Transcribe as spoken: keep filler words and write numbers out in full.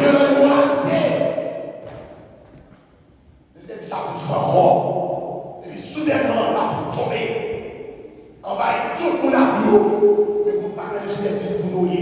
Gen nan imoralite. Mesye di sa plis ankò. Epi soudènman, lapli tonbe. Anvayi tout moun ak dlo. Men pou pa Lejidan di pou Noye,